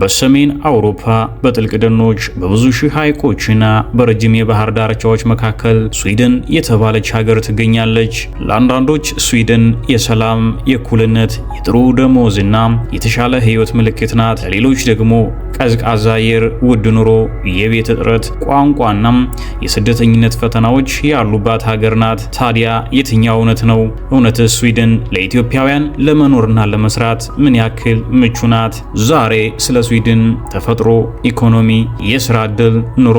በሰሜን አውሮፓ በጥልቅ ደኖች፣ በብዙ ሺህ ሐይቆችና በረጅም የባህር ዳርቻዎች መካከል ስዊድን የተባለች ሀገር ትገኛለች። ለአንዳንዶች ስዊድን የሰላም፣ የእኩልነት፣ የጥሩ ደሞዝና የተሻለ ሕይወት ምልክት ናት። ለሌሎች ደግሞ ቀዝቃዛ አየር፣ ውድ ኑሮ፣ የቤት እጥረት፣ ቋንቋና የስደተኝነት ፈተናዎች ያሉባት ሀገር ናት። ታዲያ የትኛው እውነት ነው? እውነትስ ስዊድን ለኢትዮጵያውያን ለመኖርና ለመስራት ምን ያክል ምቹ ናት? ዛሬ ስለ ስዊድን ተፈጥሮ፣ ኢኮኖሚ፣ የስራ ዕድል፣ ኑሮ፣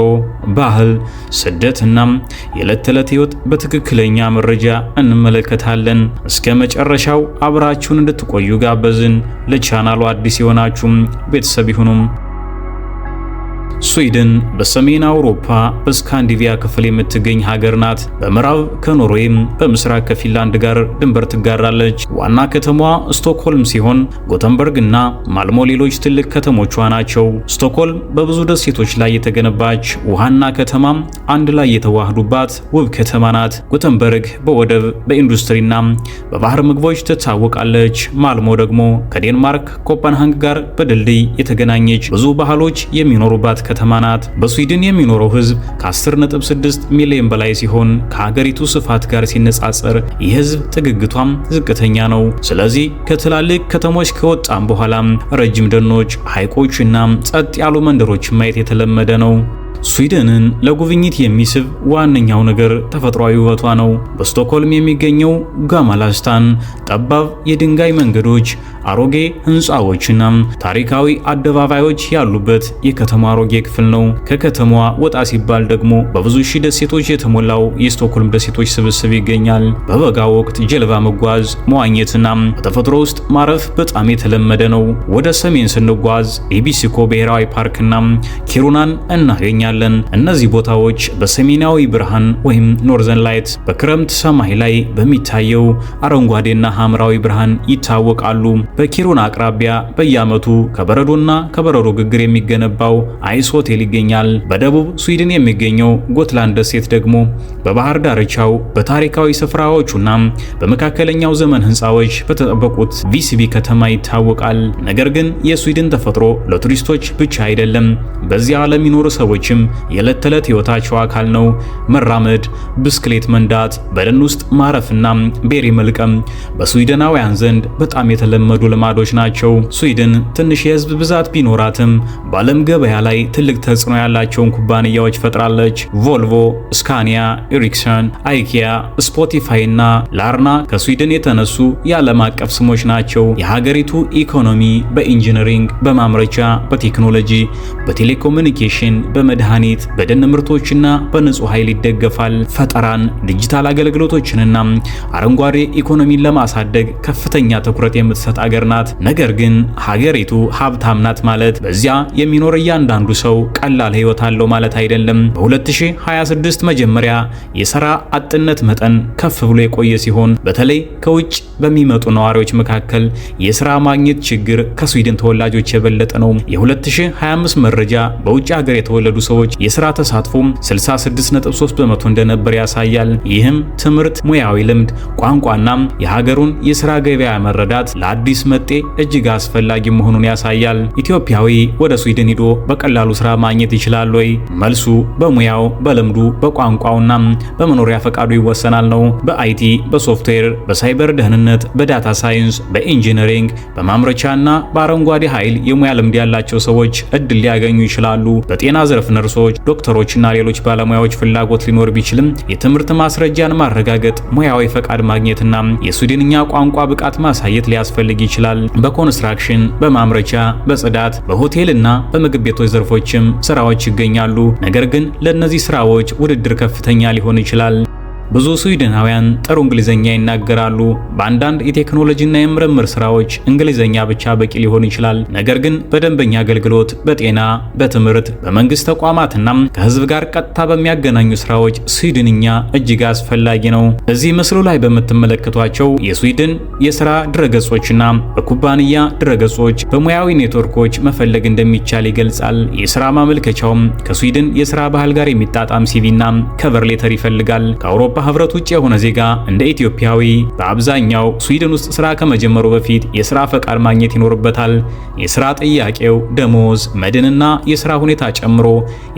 ባህል፣ ስደትና የዕለት ተዕለት ሕይወት በትክክለኛ መረጃ እንመለከታለን። እስከ መጨረሻው አብራችሁን እንድትቆዩ ጋበዝን። ለቻናሉ አዲስ የሆናችሁም ቤተሰብ ይሁኑም። ስዊድን በሰሜን አውሮፓ በስካንዲቪያ ክፍል የምትገኝ ሀገር ናት። በምዕራብ ከኖርዌይም በምስራቅ ከፊንላንድ ጋር ድንበር ትጋራለች። ዋና ከተማዋ ስቶክሆልም ሲሆን ጎተንበርግ እና ማልሞ ሌሎች ትልቅ ከተሞቿ ናቸው። ስቶክሆልም በብዙ ደሴቶች ላይ የተገነባች፣ ውሃና ከተማም አንድ ላይ የተዋህዱባት ውብ ከተማ ናት። ጎተንበርግ በወደብ፣ በኢንዱስትሪና በባህር ምግቦች ትታወቃለች። ማልሞ ደግሞ ከዴንማርክ ኮፐንሃንግ ጋር በድልድይ የተገናኘች፣ ብዙ ባህሎች የሚኖሩባት ከተማ ናት። በስዊድን የሚኖረው ሕዝብ ከ10.6 ሚሊዮን በላይ ሲሆን ከሀገሪቱ ስፋት ጋር ሲነጻጸር የህዝብ ጥግግቷም ዝቅተኛ ነው። ስለዚህ ከትላልቅ ከተሞች ከወጣም በኋላ ረጅም ደኖች፣ ሐይቆችና ጸጥ ያሉ መንደሮች ማየት የተለመደ ነው። ስዊድንን ለጉብኝት የሚስብ ዋነኛው ነገር ተፈጥሯዊ ውበቷ ነው። በስቶክሆልም የሚገኘው ጋማላስታን ጠባብ የድንጋይ መንገዶች፣ አሮጌ ህንፃዎችና ታሪካዊ አደባባዮች ያሉበት የከተማ አሮጌ ክፍል ነው። ከከተማዋ ወጣ ሲባል ደግሞ በብዙ ሺህ ደሴቶች የተሞላው የስቶክሆልም ደሴቶች ስብስብ ይገኛል። በበጋ ወቅት ጀልባ መጓዝ፣ መዋኘትና በተፈጥሮ ውስጥ ማረፍ በጣም የተለመደ ነው። ወደ ሰሜን ስንጓዝ ኤቢሲኮ ብሔራዊ ፓርክና ኪሩናን እናገኛለን። እነዚህ ቦታዎች በሰሜናዊ ብርሃን ወይም Northern Light በክረምት ሰማይ ላይ በሚታየው አረንጓዴና ሐምራዊ ብርሃን ይታወቃሉ። በኪሩና አቅራቢያ በየዓመቱ ከበረዶና ከበረዶ ግግር የሚገነባው Ice Hotel ይገኛል። በደቡብ ስዊድን የሚገኘው ጎትላንድ ደሴት ደግሞ በባህር ዳርቻው፣ በታሪካዊ ስፍራዎቹና በመካከለኛው ዘመን ህንፃዎች በተጠበቁት ቪስቢ ከተማ ይታወቃል። ነገር ግን የስዊድን ተፈጥሮ ለቱሪስቶች ብቻ አይደለም። በዚያ ለሚኖሩ ሰዎችም የዕለት ተዕለት ህይወታቸው አካል ነው። መራመድ፣ ብስክሌት መንዳት፣ በደን ውስጥ ማረፍና berry መልቀም በስዊድናውያን ዘንድ በጣም የተለመዱ ልማዶች ናቸው። ስዊድን ትንሽ የህዝብ ብዛት ቢኖራትም በዓለም ገበያ ላይ ትልቅ ተጽዕኖ ያላቸውን ኩባንያዎች ፈጥራለች። ቮልቮ፣ ስካኒያ፣ ኤሪክሰን፣ አይኪያ፣ ስፖቲፋይ እና ክላርና ከስዊድን የተነሱ የዓለም አቀፍ ስሞች ናቸው። የሀገሪቱ ኢኮኖሚ በኢንጂነሪንግ፣ በማምረቻ፣ በቴክኖሎጂ፣ በቴሌኮሙኒኬሽን፣ በመድኃኒት፣ በደን ምርቶችና በንጹህ ኃይል ይደገፋል። ፈጠራን፣ ዲጂታል አገልግሎቶችንና አረንጓዴ ኢኮኖሚን ለማሳደግ ከፍተኛ ትኩረት የምትሰጥ አገር ናት። ነገር ግን ሀገሪቱ ሀብታም ናት ማለት በዚያ የሚኖር እያንዳንዱ ሰው ቀላል ህይወት አለው ማለት አይደለም። በ2026 መጀመሪያ የሥራ አጥነት መጠን ከፍ ብሎ የቆየ ሲሆን በተለይ ከውጭ በሚመጡ ነዋሪዎች መካከል የሥራ ማግኘት ችግር ከስዊድን ተወላጆች የበለጠ ነው። የ2025 መረጃ በውጭ ሀገር የተወለዱ ሰዎች የሥራ ተሳትፎ 66.3% እንደነበር ያሳያል። ይህም ትምህርት፣ ሙያዊ ልምድ፣ ቋንቋና የሀገሩን የሥራ ገበያ መረዳት ለአዲስ መጤ እጅግ አስፈላጊ መሆኑን ያሳያል። ኢትዮጵያዊ ወደ ስዊድን ሂዶ በቀላሉ ስራ ማግኘት ይችላል ወይ? መልሱ በሙያው፣ በልምዱ፣ በቋንቋውና በመኖሪያ ፈቃዱ ይወሰናል ነው። በ IT፣ በሶፍትዌር፣ በሳይበር ደህንነት፣ በ data science፣ በ engineering፣ በማምረቻና በአረንጓዴ ኃይል የሙያ ልምድ ያላቸው ሰዎች እድል ሊያገኙ ይችላሉ። በጤና ዘርፍ ነርሶች፣ ዶክተሮችና ሌሎች ባለሙያዎች ፍላጎት ሊኖር ቢችልም የትምህርት ማስረጃን ማረጋገጥ፣ ሙያዊ ፈቃድ ማግኘትና የስዊድንኛ ቋንቋ ብቃት ማሳየት ሊያስፈልግ ይችላል። በኮንስትራክሽን፣ በማምረቻ፣ በጽዳት፣ በሆቴልና በምግብ ቤቶች ዘርፎችም ስራዎች ይገኛሉ። ነገር ግን ለእነዚህ ስራዎች ውድድር ከፍተኛ ሊሆን ይችላል። ብዙ ስዊድናውያን ጥሩ እንግሊዘኛ ይናገራሉ። በአንዳንድ የቴክኖሎጂና የምርምር ስራዎች እንግሊዘኛ ብቻ በቂ ሊሆን ይችላል። ነገር ግን በደንበኛ አገልግሎት፣ በጤና፣ በትምህርት፣ በመንግስት ተቋማትና ከህዝብ ጋር ቀጥታ በሚያገናኙ ስራዎች ስዊድንኛ እጅግ አስፈላጊ ነው። እዚህ ምስሉ ላይ በምትመለከቷቸው የስዊድን የስራ ድረገጾችና በኩባንያ ድረገጾች በሙያዊ ኔትወርኮች መፈለግ እንደሚቻል ይገልጻል። የስራ ማመልከቻውም ከስዊድን የስራ ባህል ጋር የሚጣጣም CV ና cover letter ይፈልጋል። ከአውሮፓ ህብረት ውጭ የሆነ ዜጋ እንደ ኢትዮጵያዊ በአብዛኛው ስዊድን ውስጥ ስራ ከመጀመሩ በፊት የስራ ፈቃድ ማግኘት ይኖርበታል። የስራ ጥያቄው ደሞዝ፣ መድንና የስራ ሁኔታ ጨምሮ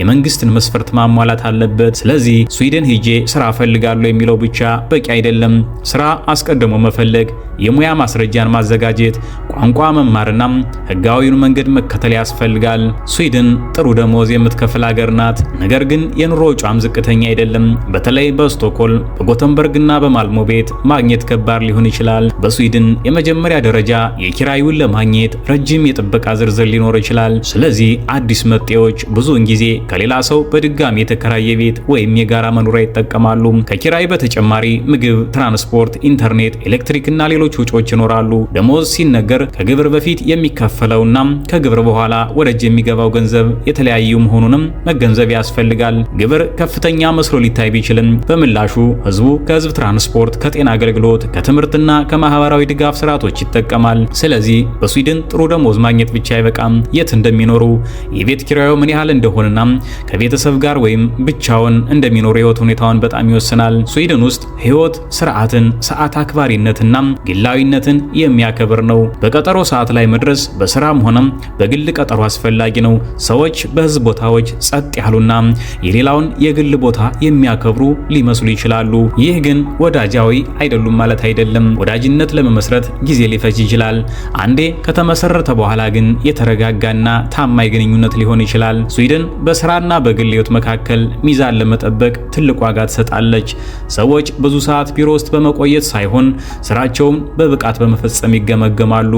የመንግስትን መስፈርት ማሟላት አለበት። ስለዚህ ስዊድን ሄጄ ስራ እፈልጋለሁ የሚለው ብቻ በቂ አይደለም። ስራ አስቀድሞ መፈለግ፣ የሙያ ማስረጃን ማዘጋጀት፣ ቋንቋ መማርና ህጋዊውን መንገድ መከተል ያስፈልጋል። ስዊድን ጥሩ ደሞዝ የምትከፍል ሀገር ናት። ነገር ግን የኑሮ ወጪዋም ዝቅተኛ አይደለም። በተለይ በስቶክሆልም፣ በጎተንበርግና በማልሞ ቤት ማግኘት ከባድ ሊሆን ይችላል። በስዊድን የመጀመሪያ ደረጃ የኪራይ ውል ለማግኘት ረጅም የጥበቃ ዝርዝር ሊኖር ይችላል። ስለዚህ አዲስ መጤዎች ብዙውን ጊዜ ከሌላ ሰው በድጋሚ የተከራየ ቤት ወይም የጋራ መኖሪያ ይጠቀማሉ። ከኪራይ በተጨማሪ ምግብ፣ ትራንስፖርት፣ ኢንተርኔት፣ ኤሌክትሪክ እና ሌሎች ወጪዎች ይኖራሉ። ደሞዝ ሲነገር ከግብር በፊት የሚከፈለውና ከግብር በኋላ ወደ እጅ የሚገባው ገንዘብ የተለያዩ መሆኑንም መገንዘብ ያስፈልጋል። ግብር ከፍተኛ መስሎ ሊታይ ቢችልም በምላሹ ህዝቡ ከህዝብ ትራንስፖርት፣ ከጤና አገልግሎት፣ ከትምህርትና ከማህበራዊ ድጋፍ ስርዓቶች ይጠቀማል። ስለዚህ በስዊድን ጥሩ ደሞዝ ማግኘት ብቻ አይበቃም። የት እንደሚኖሩ፣ የቤት ኪራዩ ምን ያህል እንደሆነና ከቤተሰብ ጋር ወይም ብቻውን እንደሚኖሩ የህይወት ሁኔታውን በጣም ይወስናል። ስዊድን ውስጥ ህይወት ስርዓትን፣ ሰዓት አክባሪነትና ግላዊነትን የሚያከብር ነው። በቀጠሮ ሰዓት ላይ መድረስ በስራም ሆነም በግል ቀጠሮ አስፈላጊ ነው። ሰዎች በህዝብ ቦታዎች ጸጥ ያሉና የሌላውን የግል ቦታ የሚያከብሩ ሊመስሉ ይችላሉ። ይህ ግን ወዳጃዊ አይደሉም ማለት አይደለም። ወዳጅነት ለመመስረት ጊዜ ሊፈጅ ይችላል። አንዴ ከተመሰረተ በኋላ ግን የተረጋጋና ታማኝ ግንኙነት ሊሆን ይችላል። ስዊድን በስራና በግል ህይወት መካከል ሚዛን ለመጠበቅ ትልቅ ዋጋ ትሰጣለች። ሰዎች ብዙ ሰዓት ቢሮ ውስጥ በመቆየት ሳይሆን ስራቸውን በብቃት በመፈጸም ይገመገማሉ።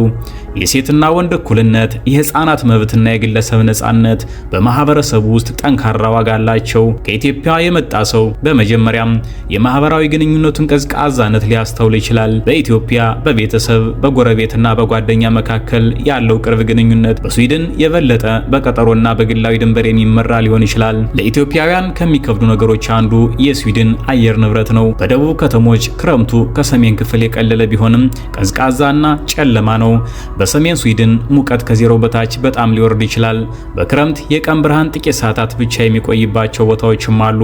የሴትና ወንድ እኩልነት፣ የህፃናት መብትና የግለሰብ ነጻነት በማህበረሰቡ ውስጥ ጠንካራ ዋጋ አላቸው። ከኢትዮጵያ የመጣ ሰው በመጀመሪያም የማህበራዊ ግንኙነቱን ቀዝቃዛነት ሊያስተውል ይችላል። በኢትዮጵያ በቤተሰብ በጎረቤትና በጓደኛ መካከል ያለው ቅርብ ግንኙነት በስዊድን የበለጠ በቀጠሮና በግላዊ ድንበር የሚመራ ሊሆን ይችላል። ለኢትዮጵያውያን ከሚከብዱ ነገሮች አንዱ የስዊድን አየር ንብረት ነው። በደቡብ ከተሞች ክረምቱ ከሰሜን ክፍል የቀለለ ቢሆንም ቀዝቃዛና ጨለማ ነው። በሰሜን ስዊድን ሙቀት ከዜሮ በታች በጣም ሊወርድ ይችላል። በክረምት የቀን ብርሃን ጥቂት ሰዓታት ብቻ የሚቆይባቸው ቦታዎችም አሉ።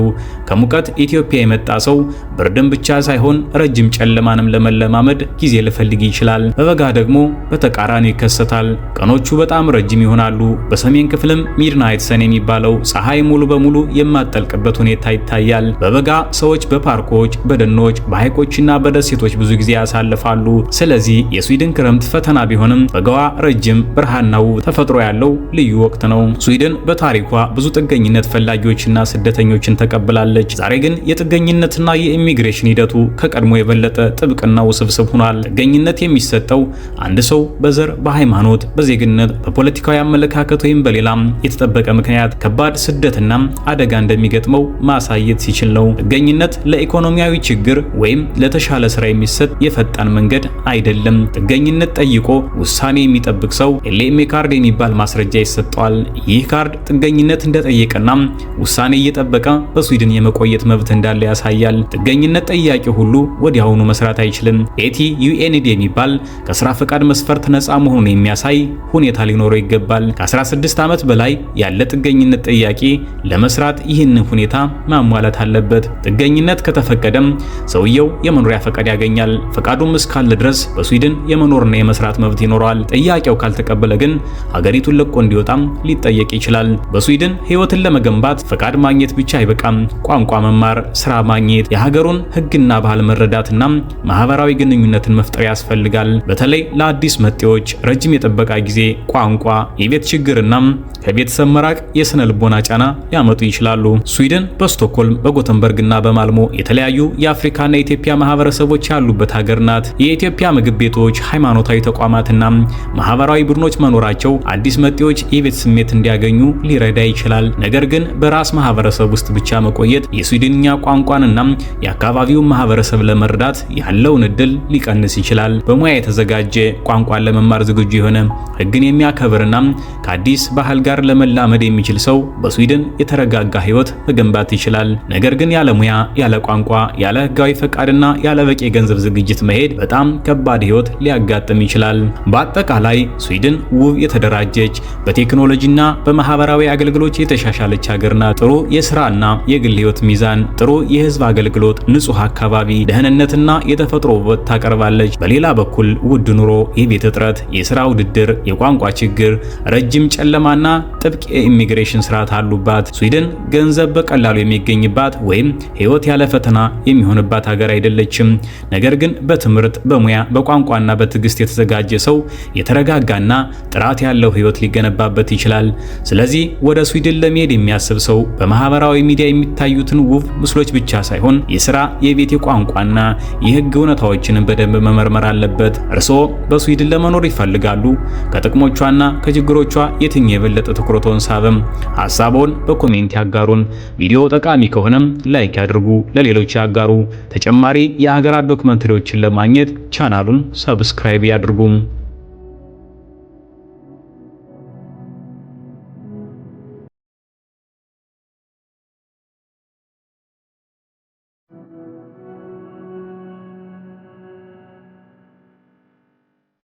ከሙቀት ኢትዮጵያ የመጣ ሰው ብርድን ብቻ ሳይሆን ረጅም ጨለማንም ለመለማመድ ጊዜ ሊፈልግ ይችላል። በበጋ ደግሞ በተቃራኒው ይከሰታል። ቀኖቹ በጣም ረጅም ይሆናሉ። በሰሜን ክፍልም midnight sun የሚባለው ፀሐይ ሙሉ በሙሉ የማትጠልቅበት ሁኔታ ይታያል። በበጋ ሰዎች በፓርኮች፣ በደኖች፣ በሐይቆችና በደሴቶች ብዙ ጊዜ ያሳልፋሉ። ስለዚህ የስዊድን ክረምት ፈተና ቢሆንም በጋዋ ረጅም ብርሃንና ውብ ተፈጥሮ ያለው ልዩ ወቅት ነው። ስዊድን በታሪኳ ብዙ ጥገኝነት ፈላጊዎችና ስደተኞችን ተቀብላለች። ዛሬ ግን የጥገኝነትና የኢሚግሬሽን ሂደቱ ከቀድሞ የበለጠ ጥብቅና ውስብስብ ሆኗል። ጥገኝነት የሚሰጠው አንድ ሰው በዘር፣ በሃይማኖት፣ በዜግነት፣ በፖለቲካዊ አመለካከት ወይም በሌላም የተጠበቀ ምክንያት ከባድ ስደትና አደጋ እንደሚገጥመው ማሳየት ሲችል ነው። ጥገኝነት ለኢኮኖሚያዊ ችግር ወይም ለተሻለ ስራ የሚሰጥ የፈጣን መንገድ አይደለም። ጥገኝነት ጠይቆ ውሳኔ የሚጠብቅ ሰው LMA ካርድ የሚባል ማስረጃ ይሰጠዋል። ይህ ካርድ ጥገኝነት እንደጠየቀና ውሳኔ እየጠበቀ በስዊድን የመቆየት መብት እንዳለ ያሳያል። ጥገኝነት ጠያቂ ሁሉ ወዲያውኑ መስራት አይችልም። AT-UND የሚባል ከስራ ፈቃድ መስፈርት ነፃ መሆኑን የሚያሳይ ሁኔታ ሊኖረው ይገባል። ከ16 ዓመት በላይ ያለ ጥገኝነት ጠያቂ ለመስራት ይህንን ሁኔታ ማሟላት አለበት። ጥገኝነት ከተፈቀደም ሰውየው የመኖሪያ ፈቃድ ያገኛል። ፈቃዱም እስካለ ድረስ በስዊድን የመኖርና የመስራት መብት ይኖረዋል። ጥያቄው ካልተቀበለ ግን ሀገሪቱን ለቆ እንዲወጣም ሊጠየቅ ይችላል። በስዊድን ህይወትን ለመገንባት ፈቃድ ማግኘት ብቻ አይበቃም። ቋንቋ መማር፣ ስራ ማግኘት፣ የሀገሩን ህግና ባህል መረዳትና ማህበራዊ ግንኙነትን መፍጠር ያስፈልጋል። በተለይ ለአዲስ መጤዎች ረጅም የጥበቃ ጊዜ፣ ቋንቋ፣ የቤት ችግርና ከቤተሰብ መራቅ የስነ ልቦና ጫና ሊያመጡ ይችላሉ። ስዊድን በስቶክሆልም፣ በጎተንበርግና በማልሞ የተለያዩ የአፍሪካና የኢትዮጵያ ማህበረሰቦች ያሉበት ሀገር ናት። የኢትዮጵያ ምግብ ቤቶች፣ ሃይማኖታዊ ተቋማትና ማህበራዊ ቡድኖች መኖራቸው አዲስ መጤዎች የቤት ስሜት እንዲያገኙ ሊረዳ ይችላል። ነገር ግን በራስ ማህበረሰብ ውስጥ ብቻ መቆየት የስዊድንኛ ቋንቋንና የአካባቢውን ማህበረሰብ ለመረዳት ያለውን እድል ሊቀንስ ይችላል። በሙያ የተዘጋጀ፣ ቋንቋን ለመማር ዝግጁ የሆነ፣ ህግን የሚያከብርና ከአዲስ ባህል ጋር ለመላመድ የሚችል ሰው በስዊድን የተረጋጋ ህይወት መገንባት ይችላል። ነገር ግን ያለ ሙያ፣ ያለ ቋንቋ፣ ያለ ህጋዊ ፈቃድና ያለ በቂ የገንዘብ ዝግጅት መሄድ በጣም ከባድ ህይወት ሊያጋጥም ይችላል። በአጠቃላይ ስዊድን ውብ፣ የተደራጀች፣ በቴክኖሎጂና በማህበራዊ አገልግሎት የተሻሻለች ሀገር ናት። ጥሩ የስራና የግል ህይወት ሚዛን፣ ጥሩ የህዝብ አገልግሎት አገልግሎት፣ ንጹህ አካባቢ፣ ደህንነትና የተፈጥሮ ውበት ታቀርባለች። በሌላ በኩል ውድ ኑሮ፣ የቤት እጥረት፣ የስራ ውድድር፣ የቋንቋ ችግር፣ ረጅም ጨለማና ጥብቅ የኢሚግሬሽን ስርዓት አሉባት። ስዊድን ገንዘብ በቀላሉ የሚገኝባት ወይም ህይወት ያለ ፈተና የሚሆንባት ሀገር አይደለችም። ነገር ግን በትምህርት፣ በሙያ፣ በቋንቋና በትዕግስት የተዘጋጀ ሰው የተረጋጋና ጥራት ያለው ህይወት ሊገነባበት ይችላል። ስለዚህ ወደ ስዊድን ለመሄድ የሚያስብ ሰው በማህበራዊ ሚዲያ የሚታዩትን ውብ ምስሎች ብቻ ሳይሆን የስራ፣ የቤት፣ የቋንቋና የህግ እውነታዎችን በደንብ መመርመር አለበት። እርስዎ በስዊድን ለመኖር ይፈልጋሉ? ከጥቅሞቿና ከችግሮቿ የትኛው የበለጠ ትኩረቶን ሳበም? ሀሳቦን በ comment ያጋሩን። ቪዲዮ ጠቃሚ ከሆነም like ያድርጉ፣ ለሌሎች ያጋሩ። ተጨማሪ የሀገራት ዶክመንተሪዎችን ለማግኘት ቻናሉን subscribe ያድርጉ።